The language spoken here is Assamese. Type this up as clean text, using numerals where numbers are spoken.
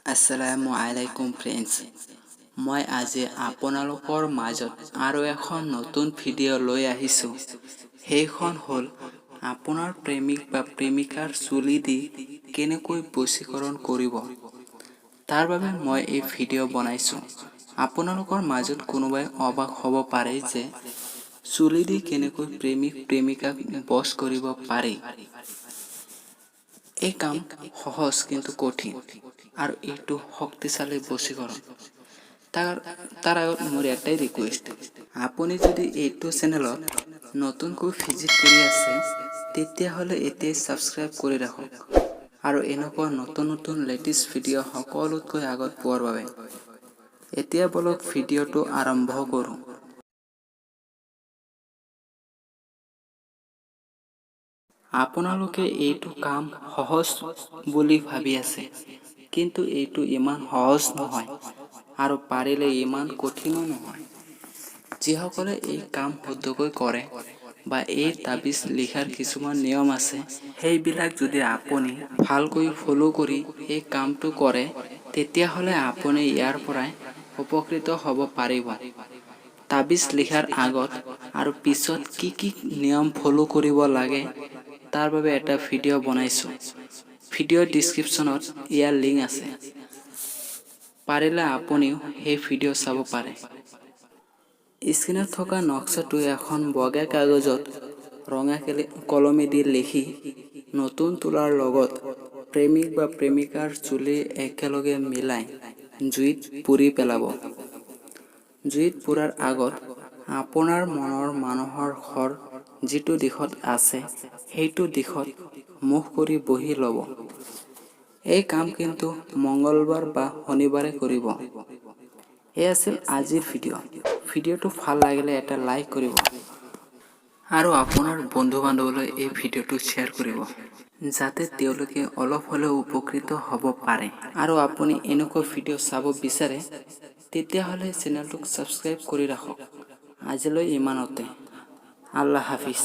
আসসালামু আলাইকুম ফ্ৰেণ্ডছ, মই আজি আপোনালোকৰ মাজত আৰু এখন নতুন ভিডিঅ' লৈ আহিছোঁ। সেইখন হ'ল আপোনাৰ প্ৰেমিক বা প্ৰেমিকাৰ চুলি দি কেনেকৈ বশীকৰণ কৰিব। তাৰ বাবে মই এই ভিডিঅ' বনাইছোঁ। আপোনালোকৰ মাজত কোনোবাই অবাক হ'ব পাৰে যে চুলি দি কেনেকৈ প্ৰেমিক প্ৰেমিকাক বশ কৰিব পাৰি। এই কাম সহজ কিন্তু কঠিন আৰু এইটো শক্তিশালী বশীকৰণ। তাৰ আগত মোৰ এটাই ৰিকুৱেষ্ট, আপুনি যদি এইটো চেনেলত নতুনকৈ ভিজিট কৰি আছে, তেতিয়াহ'লে এতিয়াই ছাবস্ক্ৰাইব কৰি ৰাখক আৰু এনেকুৱা নতুন নতুন লেটেষ্ট ভিডিঅ' সকলোতকৈ আগত পোৱাৰ বাবে। এতিয়া বলক, ভিডিঅ'টো আৰম্ভ কৰোঁ। আপোনালোকে এইটো কাম সহজ বুলি ভাবি আছে, কিন্তু এইটো ইমান সহজ নহয় আৰু পাৰিলে ইমান কঠিনো নহয়। যিসকলে এই কাম শুদ্ধকৈ কৰে বা এই তাবিজ লিখাৰ কিছুমান নিয়ম আছে, সেইবিলাক যদি আপুনি ভালকৈ ফ'ল' কৰি এই কামটো কৰে, তেতিয়াহ'লে আপুনি ইয়াৰ পৰাই উপকৃত হ'ব পাৰিব। তাবিজ লিখাৰ আগত আৰু পিছত কি কি নিয়ম ফ'ল' কৰিব লাগে, তাৰ বাবে এটা ভিডিঅ' বনাইছোঁ। ভিডিঅ' ডিছক্ৰিপশ্যনত ইয়াৰ লিংক আছে, পাৰিলে আপুনিও সেই ভিডিঅ' চাব পাৰে। স্ক্ৰীণত থকা নক্সাটো এখন বগা কাগজত ৰঙা কলমেদি লিখি নতুন তুলাৰ লগত প্ৰেমিক বা প্ৰেমিকাৰ চুলি একেলগে মিলাই জুইত পুৰি পেলাব। জুইত পোৰাৰ আগত আপোনাৰ মনৰ মানুহৰ ঘৰ যিটো দিশত আছে, সেইটো দিশত মুখ কৰি বহি ল'ব। এই কাম কিন্তু মংগলবাৰ বা শনিবাৰে কৰিব। এই আছিল আজিৰ ভিডিঅ'। ভিডিঅ'টো ভাল লাগিলে এটা লাইক কৰিব আৰু আপোনাৰ বন্ধু বান্ধৱলৈ এই ভিডিঅ'টো শ্বেয়াৰ কৰিব, যাতে তেওঁলোকে অলপ হ'লেও উপকৃত হ'ব পাৰে। আৰু আপুনি এনেকুৱা ভিডিঅ' চাব বিচাৰে, তেতিয়াহ'লে চেনেলটোক ছাবস্ক্ৰাইব কৰি ৰাখক। আজিলৈ ইমানতে, আল্লাহ হাফিজ।